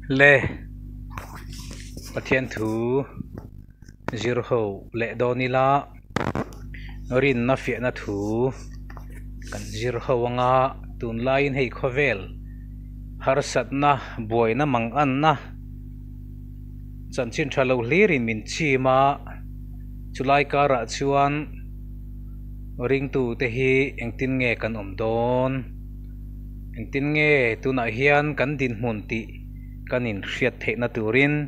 Le Pathian thu zir ho leh dawn ila rinna fiahna thu kan zir ho anga tunlaiin hei khawvel harsatna buaina mang anna chanchin tha lo hlirin min chim a chulai karah chuan ringtute hi engtin nge kan awm dawn. Engtin nge tunah hian kan dinhmun tih kan inhriat theihna turin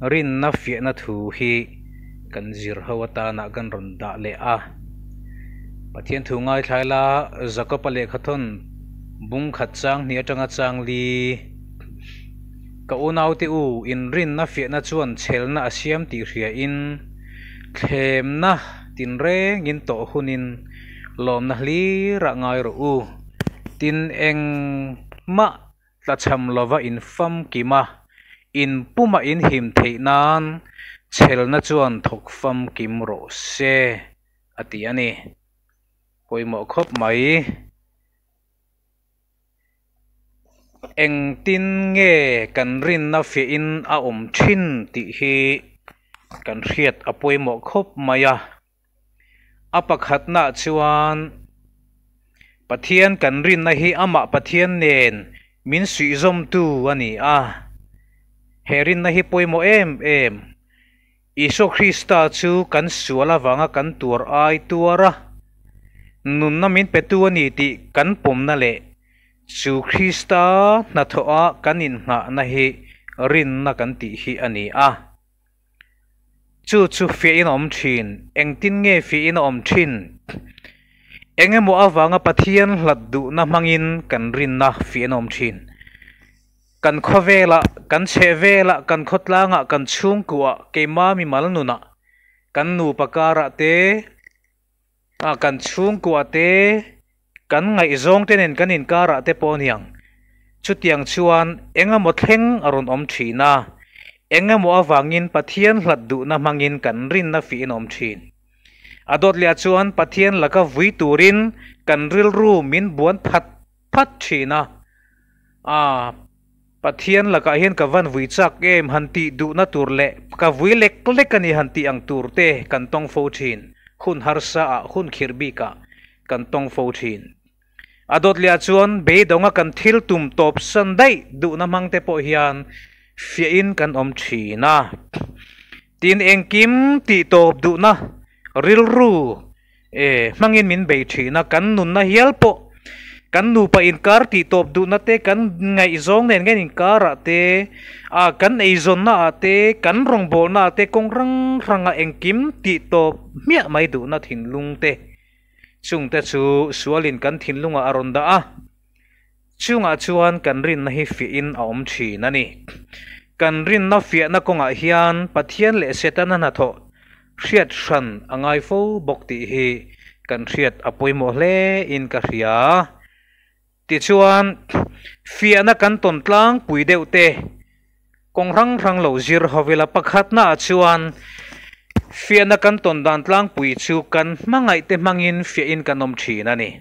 rinna fiahna thu hi kan zir ho atana kan rawn dah leh a. Pathian thu ngaithlai la Jakob-a lehkhathawn bung khat chang hnih atanga chang li Ka unaute u, inrinna fiahna chuan chhelna a siam tih hriain thlemna tinrengin tawh hunin Lawmna hlirah ngai rawh u. Tin engmah tlachham lova in famkim a, in pumah in him theih nan chhelna chuan thawk famkim rawh se, a ti a ni. Pawimawh khawp mai. Engtin nge kan rinna fiahin a awm thin tih hi kan hriat a pawimawh khawp mai a. A pakhatnaah chuan Pathian kan rinna hi amah Pathian nen min suihzawmtu a ni a. He rinna hi pawimawh em em. Isua Krista chu kan sual avanga kan tuar ai tuar a, nunna min petu a ni tih kan pawmna leh chu Krista hnathawha kan innghahna hi rinna kan tih hi a ni a. Chu chu fiahin a awm thin. Engtin nge fiahin a awm thin? Eng emaw avanga Pathian hlat duhna hmangin kan rinna fiahin a awm thin. Kan khawvelah, kan chhehvelah, kan khawtlangah, kan chhungkuah, keimah mimal nunah, kan nupa karah te, kan chhungkuah te, kan ngaihzawng te nen kan inkarah te pawh a niang. Chutiang chuan eng emaw thleng a rawn awm thin a, eng emaw avangin Pathian hlat duhna hmangin kan rinna fihin a awm thin. A dawt leh ah chuan Pathian laka vui turin kan rilru min buan phat phat thin a, a Pathian lakah hian ka van vui chak em han tih duhna tur leh ka vui lek lek a ni han tih ang tur te kan tawng fo thin, hun harsa ah hun khirh bik ah kan tawng fo thin. A dawt leh ah chuan beidawnga kan thil tum tawp san daih duhna hmang te pawh hian fiah in kan awm thin a. Tin engkim tih tawp duhna rilru E, hmangin min bei thin a, kan nunna hial pawh kan nupa inkar tih tawp duhna te, kan ngaihzawng nen ngen inkarah te, a kan eizawnna ah te, kan rawngbawlna ah te kawng hrang hranga engkim tih tawp hmiah mai duhna thinlung te, chungte chu sualin kan thinlungah a rawn dah a, chungah chuan kan rinna hi fiahin a awm thin a ni. Kan rinna fiahna kawngah hian Pathian leh Setana hnathawh hriat hran a ngai fo bawk tih hi kan hriat a pawimawh hle in ka hria. Tichuan, fiahna kan tawn tlangpui deuh te kawng hrang hrang lo zir ho ila pakhatnaah chuan fiahna kan tawn dan tlangpui chu kan hmangaih te hmangin fiahin kan awm thin a ni.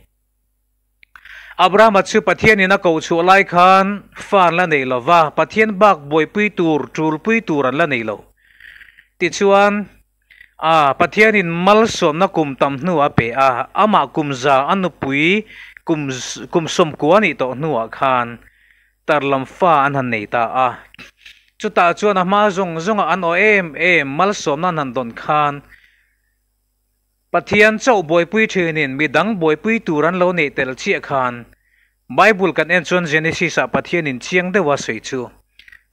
Abrahama chu Pathianin a koh chhuah lai khan fa an la nei lo va, Pathian bak buaipui tur, tulpui tur an la nei lo. Tichuan, a Pathianin malsawmna kum tam hnu a pe a, amah kum za a nupui kum kum sawmkua nih tawh hnuah khan tarlam fa an han nei ta a. Chutah chuan a hma zawng zawnga an aw em em malsawmna an han dawn khan, Pathian chauh buaipui thinin mi dang buaipui tur an lo neih tel chiah khan Bible kan en chuan Genesis ah Pathianin chiang deuha sawi chu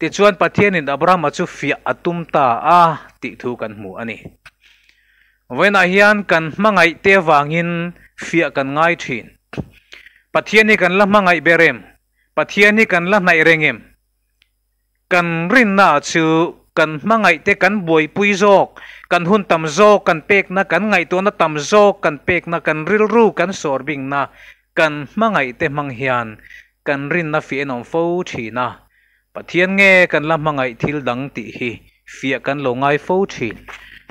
tichuan Pathianin Abrahama chu fiah a tum ta a tih thu kan hmu a ni. Vawiinah hian kan hmangaih te avangin fiah kan ngai thin. Pathian hi kan la hmangaih ber em? Pathian hi kan la hnaih reng em? Kan rinna chu kan hmangaih te kan buaipui zawk, kan hun tam zawk kan pekna, kan ngaihtuahna tam zawk kan pekna, kan rilru kan sawr bingna, kan hmangaih te hmang hian kan rinna fiah in awm fo thin a. Pathian nge kan la hmangaih thil dang tih hi fiah kan lo ngai fo thin.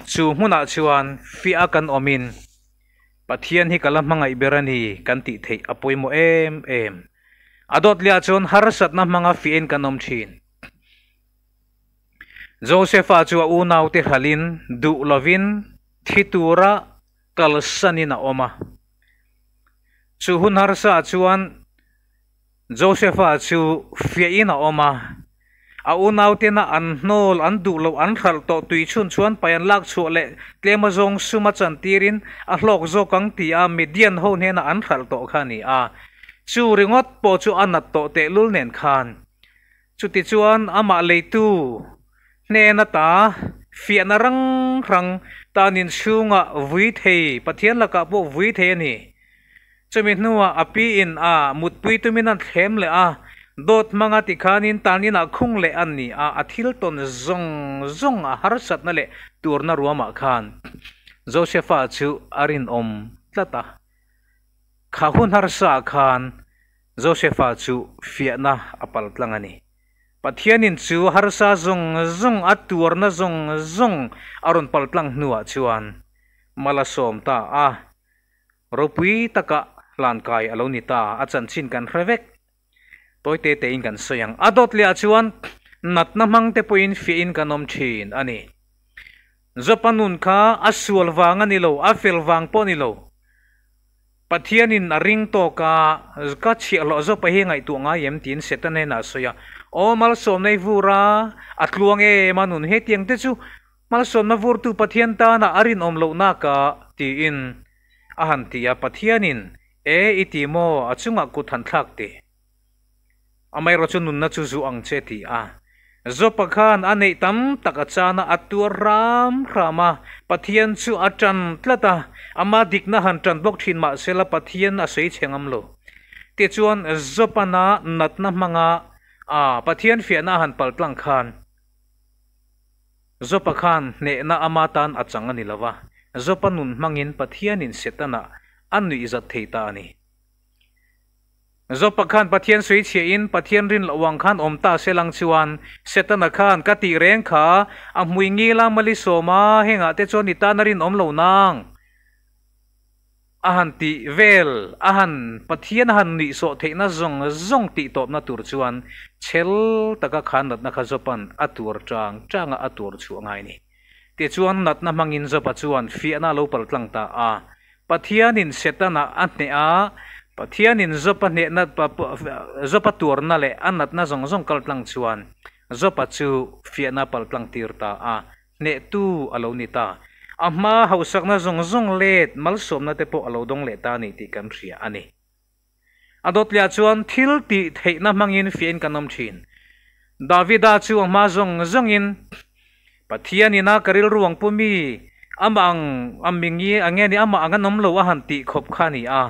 Chu hmunah chuan fiah a kan awmin Pathian hi ka la hmangaih ber a ni kan tih theih a pawimawh em em. A dawt leh ah chuan harsatna hmanga fiahin kan awm thin. Josefa chu a unaute hralhin duh lovin thi tura kalsanin a awm a. Chu hun harsa ah chuan Josefa chu fiahin a awm a. A unautena an hnawl, an duh loh, an hralh tawh tui chhun chuan pai an lak chhuah leh tlem azawng sum a chantirin a hlawk zawk ang ti a Midian ho hnenah an hralh tawh kha a ni a. Chu ringawt pawh chu a nat tawh tehlul nen khan Chutichuan amah leitu hnen ata fiahna rang rang tan inchhungah vui thei, Pathian lakah pawh vui thei a ni. Chumi hnuah a pi in a mutpui tumin an thlem leh a, dawt hmanga tikhanin tan inah khung leh a ni a, a thil tawn zawng zawng a harsatna leh turna ruamah khan Josefa chu a rinawm tlat a. Kha hun harsaah khan Josefa chu fiahna a pal tlang a ni. Pathianin chu harsa zawng zawng a tuarna zawng zawng a rawn pal tlang hnuah chuan mal a sawm ta a, ropui taka hlankai a lo ni ta, a chanchin kan hre vek. Tawi te tein kan sawi ang. A dawt lehah chuan natna hmang te pawhin fiahin kan awm thin a ni. Jopa nun kha a sual vang a ni lo, a fel vang pawh a ni lo. Pathianin a ring tawk a, ka chhiahhlawh zawk hi ngaihtuah ngai em tiin Satan hnenah a sawi a. Aw malsawmna i vur a, a tluang em a nun hetiang te chu malsawmna vurtu Pathian tana a rinawm loh naka tiin a han ti a. Pathianin e i ti maw a chungah kut han thlak teh. Amaherawh chu nunna chu zu ang che ti a. Jopa khan a neih tam tak a chan a, a tuar hram hram a, Pathian chu a tan tlat a, ama dikna han tan bawk thin mahsela Pathian a sawi chhe ngam lo. Tichuan Jopana natna hmanga a Pathian fiahna a han pal tlang khan Jopa khan hnehna ama tan a chang a ni lo va, Jopa nun hmangin Pathianin Setana a nuihzat thei ta a ni. Jopa khan Pathian sawi chhiahin Pathian rin loh ang khan awm ta se lang chuan Setana khan ka tih reng kha a hmui ngila mali sawm a, hengah te chuan i tan a rinawm lo nang a han tih vel a han Pathian a han nuihsawh theihna zawng zawng tih tawpna tur chuan chhel taka khan natna kha Jopa'n a tuar chang changa a tuar chhuah ngai a ni. Tichuan natna hmangin Jopa chuan fiahna a lo paltlang ta a. Pathianin Setana a hneh a, Pathianin Jopa hnehna Jopa tuarna leh a natna zawng zawng kaltlang chuan Jopa chu fiahna paltlang tir ta a, hnehtu a lo ni ta. A hma hausakna zawng zawng let malsawmna te pawh a lo dawng leh ta a ni tih kan hria a ni. A dawtliah chuan thil tih theihna hmangin fiahin kan awm thin. Davida chu a hma zawng zawngin, Pathianin a ka rilru ang pu mi, amah ang a mingi a nge ni amah ang an awm lo a han tih khawp kha a ni a.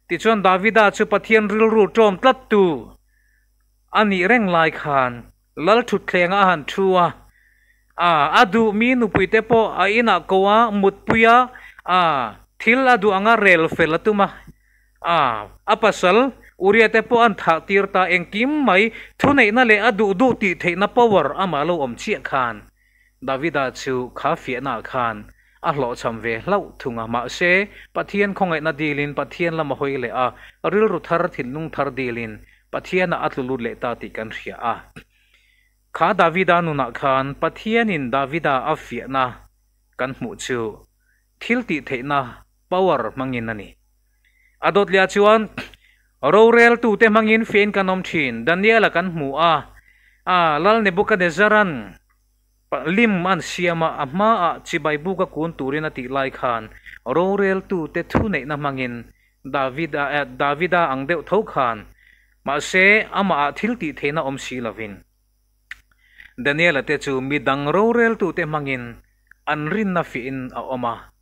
Tichuan Davida chu Pathian rilru ṭawm tlattu a nih reng lai khan Lal ṭhutthlengah a han ṭhu a, a a duh mi nupuite pawh a inah ko a, mutpui a, a thil a duh anga rel fel a tum a, a a pasal Uria te pawh an thah tir ta engkim mai thuneihna leh a duh duh tih theihna power amah lo awm chiah khan Davida chu kha fiahnaah khan a hlawhchham ve hlauh thung a, mahse Pathian khawngaihna dilin Pathian lama hawi leh a, rilru thar thinlung thar dilin Pathianah a tlu lut leh ta tih kan hria a. Kha Davida nunah khan Pathianin Davida a fiahna kan hmuh chu thil tih theihna, power, hmangin a ni. A dawtliah chuan roreltute hmangin fiahin kan awm thin. Daniela kan hmu a, a Lal Nebuchadnezzar-a'n lim an siam a, a hmaah chibai buka kun turin a tih lai khan roreltute thuneihna hmangin Davida Davida ang deuh tho khan mahse amahah thil tih theihna awm si lovin Daniela te chu midang roreltute hmangin an rinna fiahin a awm a.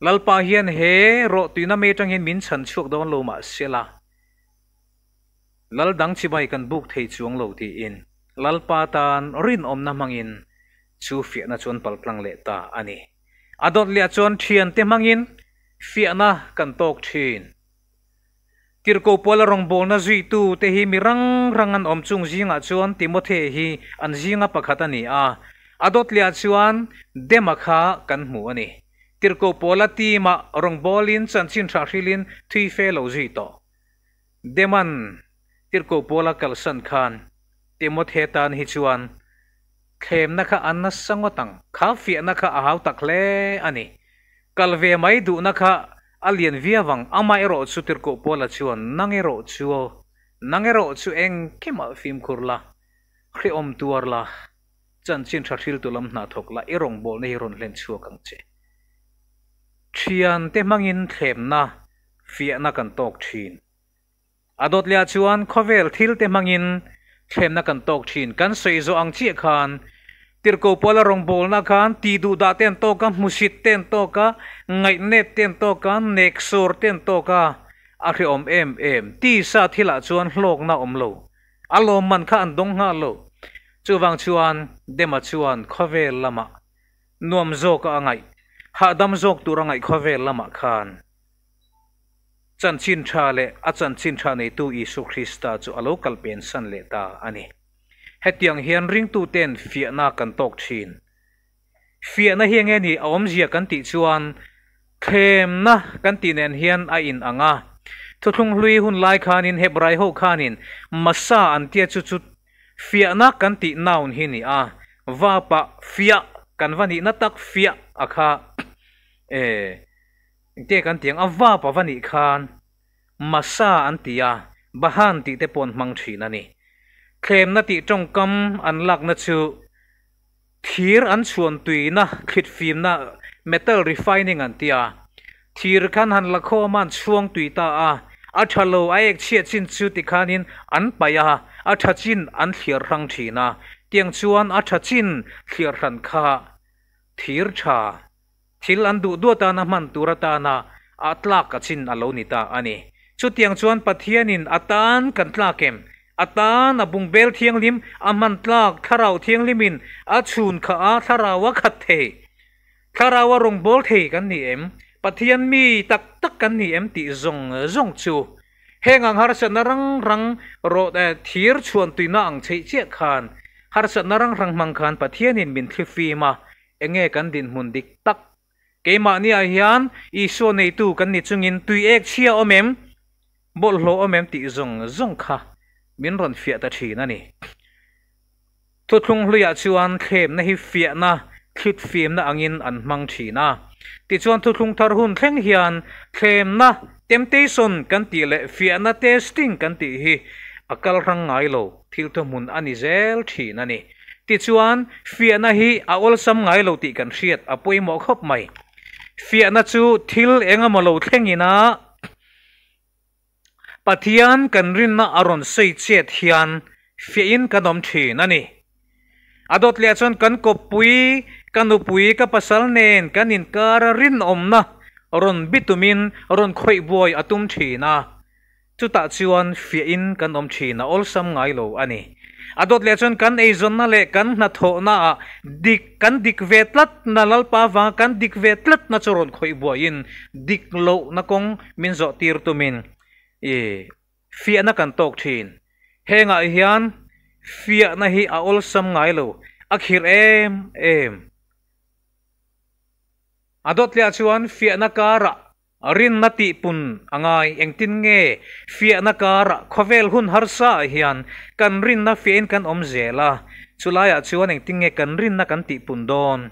Lalpa hian he rawhtuina mai atang hian min chhan chhuak dawn lo mahsela Lal dang chibai kan buk thei chuang lo tiin Lalpa tan rinawmna hmangin chu fiahna chuan paltlang leh ta a ni. A dawt leh chuan thiante hmangin fiahna kan tawk thin. Tirhkoh Puala rawngbawlna zuitu te hi mi rang rang an awm chung zingah chuan Timothy hi an zinga pakhat a ni a. A dawt leh ah chuan Dema kha kan hmu a ni. Tirhkoh Puala team ah rawngbawlin chanchin tha hrilin thui fe lo zui tawh. Deman Tirhkoh Puala kalsan khan Timothy tan hi chuan. Thlemna kha a nasa ngawt ang. Kha fiahna kha a hau tak hle a ni. Kal ve mai duhna kha a lian viau ang. Amaherawh chu Tirhkoh Paula chuan, Nang erawh chu aw, nang erawh chu engkimah fimkhur la, hrehawm tuar la, chanchin tha hriltu lam hna thawk la, i rawngbawlna hi rawn hlen chhuak ang che. Thiante hmangin thlemna fiahna kan tawk thin. A dawt leh ah chuan khawvel thil te hmangin thlemna kan tawk thin. Kan sawi zawh ang chiah khan Tirhkoh Paula rawngbawlna khan tih duh dah te an tawk a, hmusit te an tawk a, ngaihnep te an tawk a, neksawr te an tawk a, a hrehawm em em. Tisa thilah chuan hlawkna a awm lo. A lawmman kha an dawng nghal lo. Chuvang chuan Dema chuan khawvel lamah nuam zawka a ngaih, hahdam zawk tur a ngaih khawvel lamah khan Chanchin tha leh a chanchin tha neitu Isu Krista chu a lo kal pensan leh ta a ni. Hetiang hian ringtuten fiahna kan tawk thin. Fiahna hi enge ni a awmzia kan tih chuan thlemna kan tih nen hian a in ang a. Thuthlung hlui hun lai khanin Hebrai ho khanin Masa an tia chu chu fiahna kan tih noun hi ni a. Vapa fiah kan va nihna tak fiah a kha e. Engte kan ti ang, a vap a va nih khan Masa an ti a, Bahan tih te pawh an hmang thin a ni. Thlemna tih tawngkam an lakna chu thir an chhuan tuina thlit fimna, metal refining an ti a, thir khan han la khawm a an chhuang tui ta a, a tha lo a ek chhiat chin chu tikhanin an paih a, a tha chin an thliar hrang thin a, tiang chuan a tha chin thliar hran kha thir tha Thil an duh duh atana hman tur atana a tlak a chin a lo ni ta a ni. Chutiang chuan Pathianin a tan kan tlak em? A tan a bungbel thianghlim a hman tlak Thlarau Thianghlimin a chhun kha a Thlarau a khat thei. Thlarau a rawngbâwl thei kan ni em? Pathian mi tak tak kan ni em tih zawng zawng chu heng ang harsatna rang rang rawh thir chhuan tuina ang chheih chiah khan harsatna rang rang hmang khan Pathianin min thlifim a, Enge kan dinhmun dik tak? Keimahniah hian Isua neitu kan ni chungin tui ek chhia awm em? Bawlhhlawh awm em tih zawng zawng kha min rawn fiah ta thin a ni. Thuthlung hluiah chuan thlemna hi fiahna, thlit fimna angin an hmang thin a. Tichuan thuthlung thar hun thleng hian thlemna, temptation, kan tih leh fiahna, testing, kan tih hi a kal hrang ngai lo, thil thuhmun a ni zel thin a ni. Tichuan, fiahna hi a awlsam ngai lo tih kan hriat a pawimawh khawp mai. Fiahna chu thil eng emaw lo thlengin a Pathian kan rinna a rawn sawi chet hian fiahin kan awm thin a ni. A dawt leh chuan kan kawppui, ka nupui, ka pasal nen kan inkara rinawmna rawn bitumin rawn khawih buai a tum thin a. Chutah chuan fiahin kan awm thin a awlsam ngai lo a ni. A dawt leh chuan kan eizawnna leh kan hnathawhnaah dik kan dik ve tlatna Lalpa avanga kan dik ve tlatna chu rawn khawih buaiin dik lohna kawng min zawh tir tumin i fiahna kan tawk thin. Hengah hian fiahna hi a awlsam ngai lo, a khirh em em. A dawt leh chuan fiahna karah Rinna tihpun a ngai. Engtin nge fiahna karah khawvel hun harsa ah hian kan rinna fiahin kan awm zel a, chulaiah chuan engtin nge kan rinna kan tihpun dawn?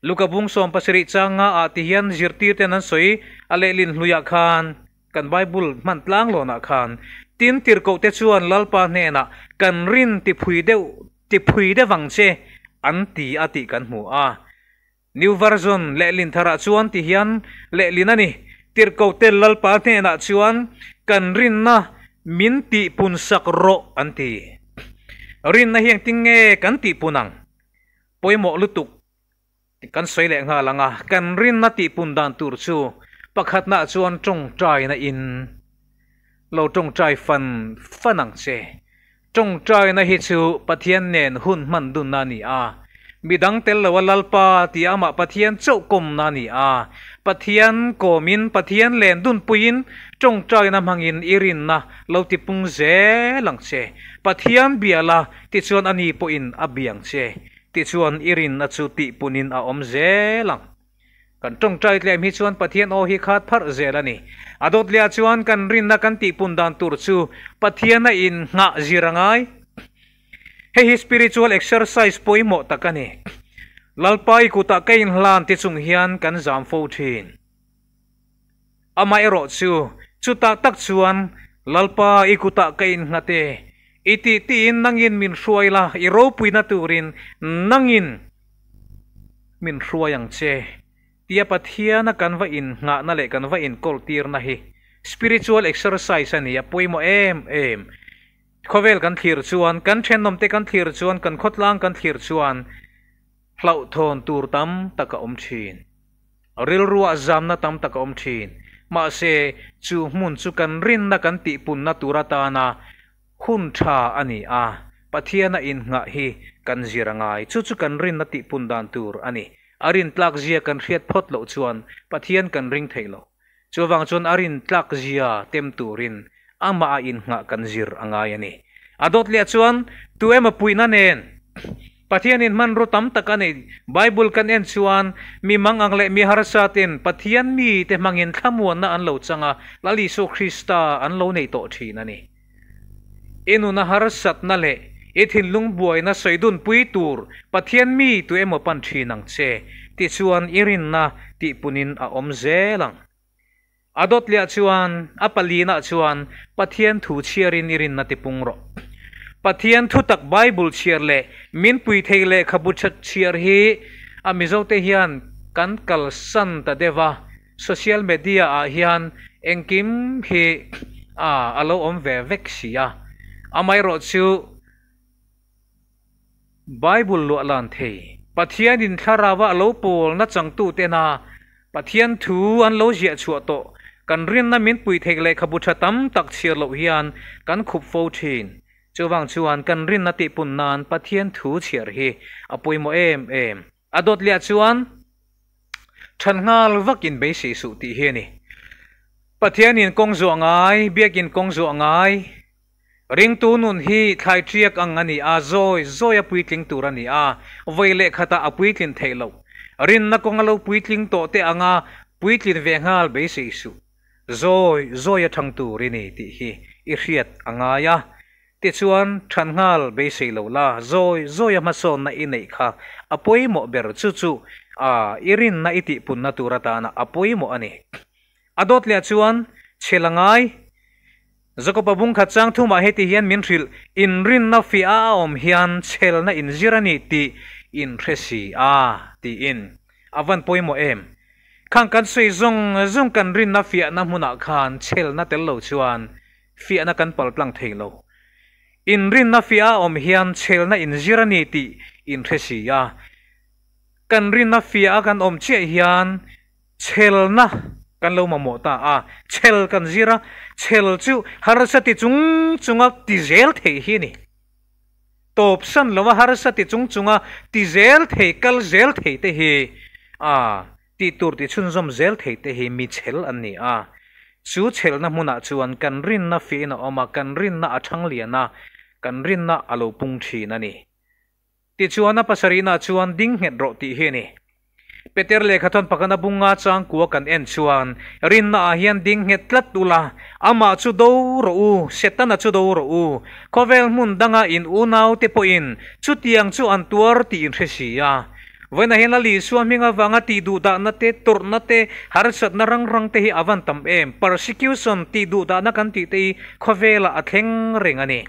Luka bung 70 changa ah ti hian zirtir ten an sawi a lehlin hluiah khan kan Bible hman tlang lawnah khan tin tirhkoh te chuan Lalpa hnenah kan rin tiphui deuh tiphui deuh ang che an ti a tih kan hmu a. New Version lehlin tharah chuan ti hian lehlin a ni, Tirhkote Lalpa hnenah chuan kan rinna min tihpun sak rawh an ti. Rinna hi engtin nge kan tihpun ang? Pawimawh lutuk kan sawi leh nghal ang a, kan rinna tihpun dan tur chu pakhatnaah chuan tawngtaina in lo tawngtai fan fan ang che. Tawngtaina hi chu Pathian nen hun hman dunna a ni a. Midang tel loa Lalpa tia amah Pathian chauh kawmna a ni a. Pathian kawmin, Pathian len dunpuiin tawngtaina hmangin i rinna lo tipung zel ang che. Pathian bia la, tichuan ani pawhin a biang che. Tichuan i rinna chu tihpunin a awm zel ang. Kan tawngtai tlem hi chuan Pathian aw hi khat pharh zel a ni. A dawt leh ah chuan kan rinna kan tihpun dan tur chu Pathian a innghah zir a ngai. Hei hi spiritual exercise pawimawh tak a ni. Lalpa i kutah ka inhlan ti chung hian kan zam fo thin. Amaherawh chu, chutah tak chuan Lalpa i kutah ka innghat e, i tih tiin nangin min hruai la, i ropuina turin nangin min hruai ang che tia Pathiana kan va innghahna leh kan va inkawltirna hi spiritual exercise a ni a pawimawh em em. Khawvel kan thlir chuan, kan thenawmte kan thlir chuan, kan khawtlang kan thlir chuan hlauhthawn tur tam tak a awm thin. Rilruah zamna tam tak a awm thin. Mahse, chu hmun chu kan rinna kan tihpunna tur atana hun tha a ni a, Pathiana innghah hi kan zir a ngai. Chu chu kan rinna tihpun dan tur a ni. A rintlak zia kan hriat phawt loh chuan Pathian kan ring thei lo. Chuvang chuan a rintlak zia tem turin amah a innghah kan zir a ngai a ni. A dawt leh chuan tu emaw puihna nen Pathianin hmanraw tam tak a nei. Bible kan en chuan mi mangang leh mi harsa ten Pathian mite hmangin thlamuanna an lo chang a, Lal Isua Krista an lo nei tawh thin a ni. I nuna harsatna leh i thinlung buaina sawi dunpui tur Pathian mi tu emaw pan thin ang che, tichuan i rinna tihpunin a awm zel ang. A dawt leh chuan, a palinah chuan Pathian thu chhiarin i rinna tipung rawh. Pathian thutak Bible chhiar leh min pui thei lehkhabu that chhiar hi a Mizote hian kan kalsan ta deuh a, social media ah hian engkim hi a lo awm ve vek si a. Amaherawhchu Bible luah lan thei. Pathianin thlarauva a lo pawlna changtutena Pathian thu an lo ziah chhuah tawh kan rinna min pui theih lehkhabu tha tam tak chhiar loh hian kan khup fo thin. Chuvang chuan kan rinna tihpun nan Pathian thu chhiar hi a pawimawh em em. A dawt leh chuan than nghal vakin beisei suh tih hi a ni. Pathianin kawng zuah ngai, biakin kawng zuah ngai, Ringtu nun hi thlai ṭiak ang a ni a, zawi zawi a puitling tur a ni a, vawi leh khatah a puitlin theih loh. Rinna kawnga lo puitling tawh te anga puitlin ve nghal beisei suh. Zawi zawi a ṭhang tur i ni tih hi i hriat a ngai a. Tichuan, ṭhan nghal beisei lo la, zawi zawi a hmasawnna i neih kha a pawimawh ber chu chu a i rinna i tihpunna tur atana a pawimawh a ni. A dawt leh chuan chhel a ngai. Jakob-a bungkhat chang thumah heti hian min hrilh, Inrinna fiah a awm hian chhelna inzir a ni tih inhre si a, tiin. A van pawimawh em? Khang kan sawi zawng zawng kan rinna fiahna hmunah khan chhelna tel lo chuan fiahna kan paltlang thei lo. Inrinna fiah a awm hian chhelna inzir a ni tih inhre si a. Kan rinna fiah a kan awm chiah hian Chhelna kan lo mamawh ta a, chhel kan zir a, chhel chu harsa ti chung chunga ti zel thei hi a ni. Tawp san lova harsa ti chung chunga ti zel thei, kal zel thei te hi a tih tur ti chhunzawm zel thei te hi mi chhel an ni a. Chu chhelna hmunah chuan kan rinna fiin a awm a, kan rinna a thang lian a, kan rinna a lo pung thin a ni. Tichuan a pasarihna chuan ding nghet rawh tih hi a ni. Peter lehkha thawn pakhat a bunga changkua kan en chuan rinna ah hian ding nghet tlat ula, amah chu do rawh u, Setana chu do rawh u, khawvel hmun danga in unau te pawhin chutiang chu an tuar tih in hre si a. Vawiinah hian Lal Isua hming avanga tih duhdahna te, tawrhna te, harsatna rang rang te hi a van tam em? Persecution, tih duhdahna kan tih te hi khawvelah a thleng reng a ni.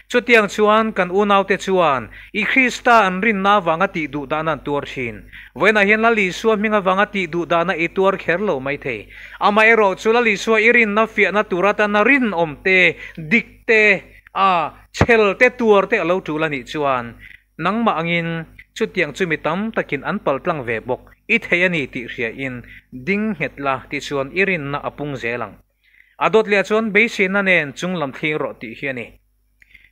Chutiang chuan kan unaute chuan i Krista an rinna avanga tih duh dahna an tuar thin. Vawiinah hian Lal Isua hming avanga tih duh dahna i tuar kher lo mai thei. Amaherawh chu Lal Isua i rinna fiahna tur atana rinawm te, dik te, a chhel te, tuar te a lo tul a nih chuan nangmah angin chutiang chu mi tam takin an paltlang ve bawk i thei a ni tih hriain ding nghet la tichuan i rinna a pung zel ang. A dawt leh chuan beiseina nen chung lam thlir rawh tih hi a ni.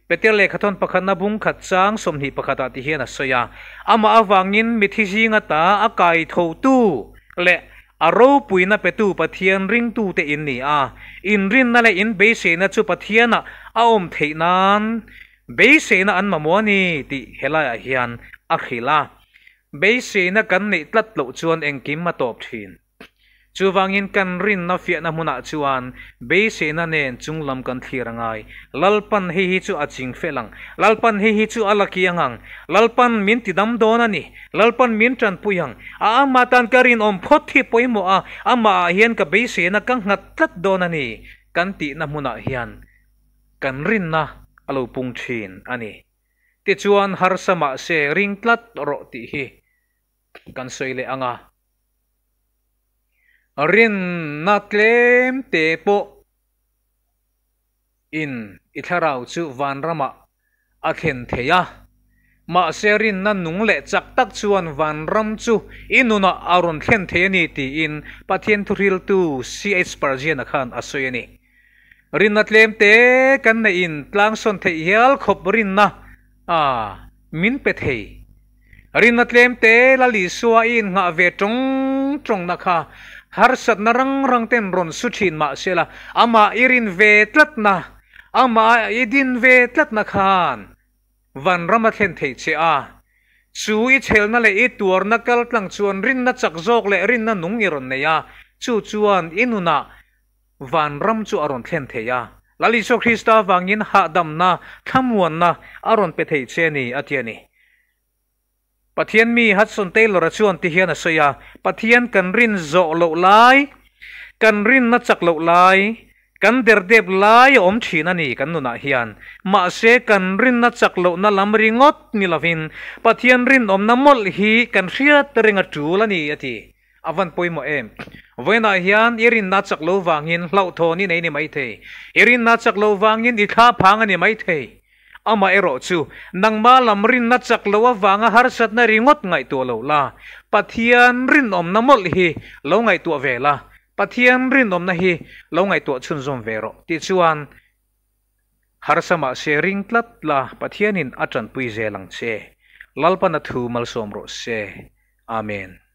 Peter lehkhathawn pakhatna bung khat chang 21 ah ti hian a sawi a, Amah avangin mithi zinga ta a kai thotu leh a ropuina petu Pathian ringtute in ni a, inrinna leh in beiseina chu Pathianah a awm theih nan beiseina an mamawh a ni tih helaiah hian a hrilh a. Beiseina kan neih tlat loh chuan engkim a tawp thin. Chuvangin kan rinna fiahna hmunah chuan beiseina nen chunglam kan thlir a ngai. Lalpan hei hi chu a ching fel ang. Lalpan hei hi chu a la kiang ang. Lalpan min tidam dawn a ni. Lalpan min tanpui ang. A amah tan ka rinawm phawt hi pawimawh a, amahah hian ka beiseina ka nghat tlat dawn a ni kan tihna hmunah hian kan rinna a lo pung thin a ni. Tichuan harsa mahse ring tlat rawh tih hi kan sawi leh ang a. Rinna tlem te pawh in i thlarau chu vanramah a thlen thei a, mahse rinna nung leh chak tak chuan vanram chu i nunah a rawn thlen thei a ni tiin Pathian thuhriltu CH Spurgeon-a khan a sawi a ni. Rinna tlem te kan neih in tlangsawn theih hial khawp rinna a min pe thei. Rinna tlem te Lal Isua i innghah ve tawng tawngna kha harsatna rang rang ten rawn su thin mah sela amah i rin ve tlatna, amah i din ve tlatna khan vanram a thlen thei che a. Chu i chhelna leh i tuarna kal tlang chuan rinna chak zawk leh rinna nung i rawn nei a, chu chuan i nunah Vanram chu a rawn thlen thei a. Lal Isua Krista avangin hahdamna, thlamuanna a rawn pe thei che a ni, a ti a ni. Pathian mi Hudson Taylor-a chuan ti hian a sawi a, Pathian kan rin zawh loh lai, kan rinna chak loh lai, kan derdep lai a awm thin a ni kan nunah hian. Mahse kan rinna chak lohna lam ringawt ni lovin Pathian rinawmna mawlh hi kan hriat reng a tul a ni, a ti. A van pawimawh em? Vawiinah hian i rinna chak lo vangin hlauhthawn i nei ni maithei. I rinna chak lo vangin i thla phang a ni maithei. Amaherawh chu, nangma lam rinna chak lo avanga harsatna ringawt ngaihtuah lo la, Pathian rinawmna mawlh hi lo ngaihtuah ve la, Pathian rinawmna hi lo ngaihtuah chhunzawm ve rawh tih chuan harsa mahse ring tlat la, Pathianin a tanpui zel ang che. Lalpana thu malsawm rawh se. Amen.